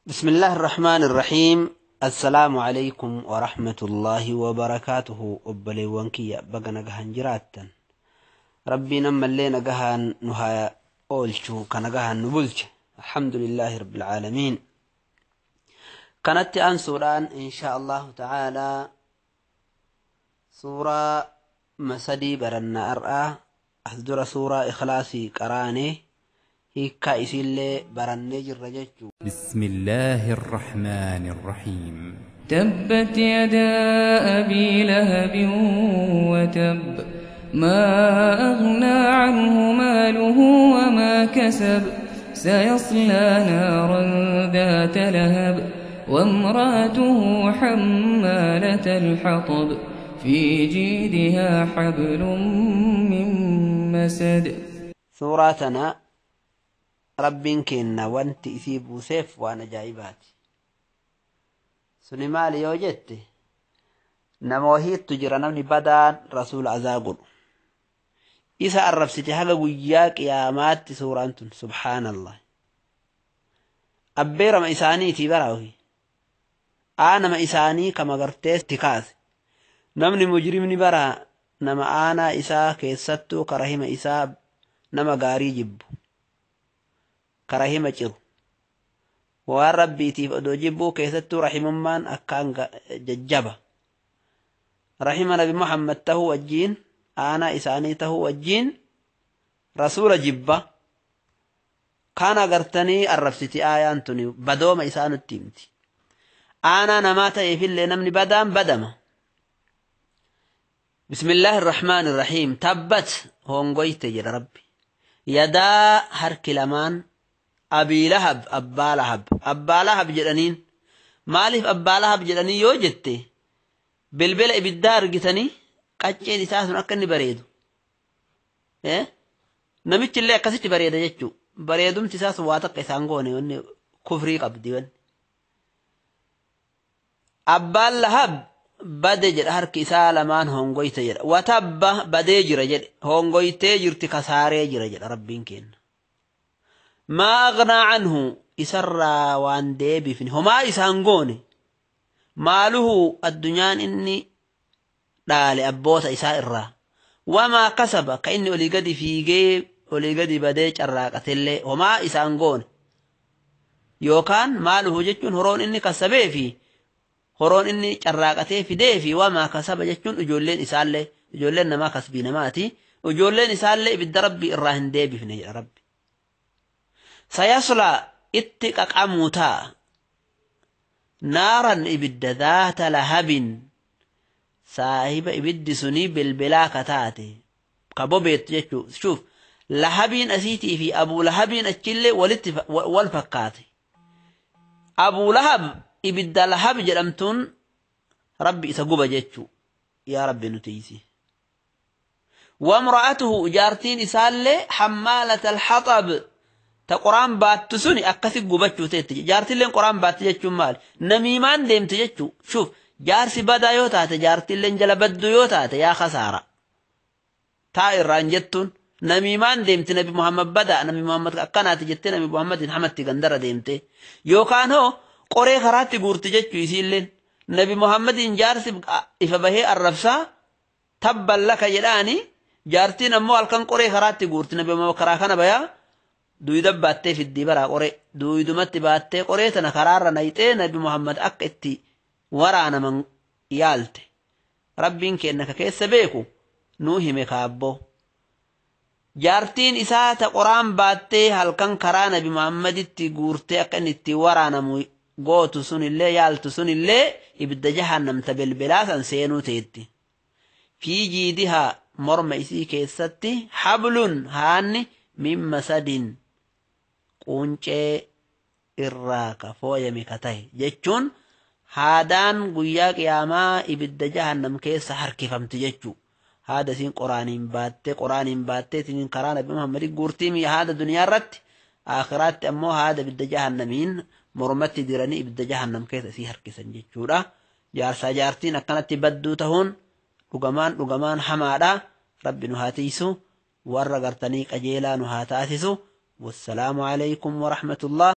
بسم الله الرحمن الرحيم. السلام عليكم ورحمة الله وبركاته. Obboleewwan kiyya, baga nagahan jiraattan. Rabbiin ammallee nagahaan nu haa oolchu, ka nagahaan nu bulche. الحمد لله رب العالمين. Kanatti aansuudhaan إن شاء الله تعالى suuraa masadii baranna har'aa. As dura suuraa Ikhlaasii qaraanee hiikkaa isiillee barannee jirra jechuu. بسم الله الرحمن الرحيم. تبت يدا أبي لهب وتب، ما أغنى عنه ماله وما كسب، سيصلى نارا ذات لهب، وامرأته حمالة الحطب، في جيدها حبل من مسد. Suuraa tana Rabbiin kenna wanti isii buuseef waan ajaa'ibaati. Suni maali yoo jette, nama wahiittu jira, namni badaan rasuula azaa godhu. Isa arrabsite haga guyyaa qiyaamaatti suuraan tun, subhaanallah. Abbeerama isaaniitii baraawi. Aanama isaanii kama gartee ti kaase. Namni mujrimni baraa nama aanaa isaa keessattuu karahima isaa nama gaarii jibbu. Karahima ciru. Waan Rabbiitiif odoo jibbuu keessattuu rahimummaan akkaan jajjaba. Rahima Nabi Muhammad tahuu wajjiin, aanaa isaanii tahuu wajjiin rasuula jibba. Kan agartanii arrabsiti aayaan tuni, badooma isaa nutti himti. Aanaa namaa ta'eefillee namni badaan badama. بسم الله الرحمن الرحيم. تبت hongoyte jedha Rabbi. يدا harki lamaan أبي لهب abbaa Lahab. Abbaa Lahab jedhaniin. Maaliif abbaa Lahab jedhanii yoo jette, bilbila ibiddaa argitanii qacceen isaa sun akka inni bareedu. Namichi illee akkasitti bareeda jechuu. Bareedumti isaa sun waa takka isaan goone, wanni kufrii qabdi wanni. Abbaan Lahab bade jedha, harki isaa lamaan hongoyte jedha. وتب badee jira jedhe. Hongoytee jirti, kasaaree jira jedha Rabbiin kenna. ما أغنى عنه isarraa waan deebifne homaa isaan goone. ماله addunyaan inni dhaale abboota isaa irraa. وما كسب ka inni olii gadi fiigee olii gadi badee carraaqatellee homaa isaan goone. Yookaan ماله jechuun horoon inni kasabee fi horoon inni carraaqatee fidee fi وما كسب jechuun ijoolleen isaallee, ijoolleen namaa kasbii namaati. Ijoolleen isaallee ibidda Rabbii irraa hin deebifne jedha Rabbi. سيصلى itti qaqamuu ta'a. نارا ibidda ذات لهب saahiba ibiddi sunii bilbilaa ka taate ka bobeettu jechuu. شوف, lahabiin asiitii fi Abuu Lahabiin achillee walitti wal fakkaate. Abuu Lahab ibidda Lahab jedhamtuun Rabbi isa guba jechuu. Yaa Rabbi, nu tiisi. وامرأته jaartiin isaallee حمالة الحطب ta qoraan baattu suni akkasi gubachuu teetti. Jaartilleen qoraan baatti jechuun maali? Namiimaan deemte jechuu. شوف, jaarsi badaa yoo taate, jaartilleen jala badduu yoo taate, yaa kasaara. Taa irraan jettuun namiimaan deemte, Nabi Muhammad badaa, Nabi Muhammad akkanaati jettee Nabi Muhammadin hamatti gandara deemte. Yookaan hoo qoree karaatti guurti jechuu isiilleen. Nabi Muhammadin jaarsi ifa bahee arrabsaa تبا لك jedhaani, jaartiin ammoo halkan qoree karaatti guurti. Nabi Muhammad karaa kana bayaa duyda baattee fiddii baraa, qoree duydumatti baattee qoree tana karaarra nayxee Nabi Muhammad akka itti waraanaman yaalte. Rabbiin kenna ka keessa beeku nuu hime kaabboo. Jaartiin isaa ta qoraan baattee halkan karaa Nabi Muhammaditti guurtee akka inni itti waraanamu gootu sunillee, yaaltu sunillee ibidda jahannamta bilbilaa san seenuu teetti. في جيدها morma isii keessatti حبل haanni من مسد quncee irraa ka fooyame ka ta'e jechuun haadaan guyyaa qiyaamaa ibidda jahannam keessa harkifamti jechuu. Haada isiin qoraaniin baattee isiniin karaa Nabi Muhammadin guurtii haada duniyaa irratti, aakhiraatti ammoo haada ibidda jahannamiin mormatti diranii ibidda jahannam keessa isii harkisan jechuudha. Jaarsaa jaartiin akkanatti badduu tahuun dhugamaan dhugamaan hamaadha. Rabbi nu haa tiisu, warra gartanii qajeelaa nu haa taasisu. والسلام عليكم ورحمة الله.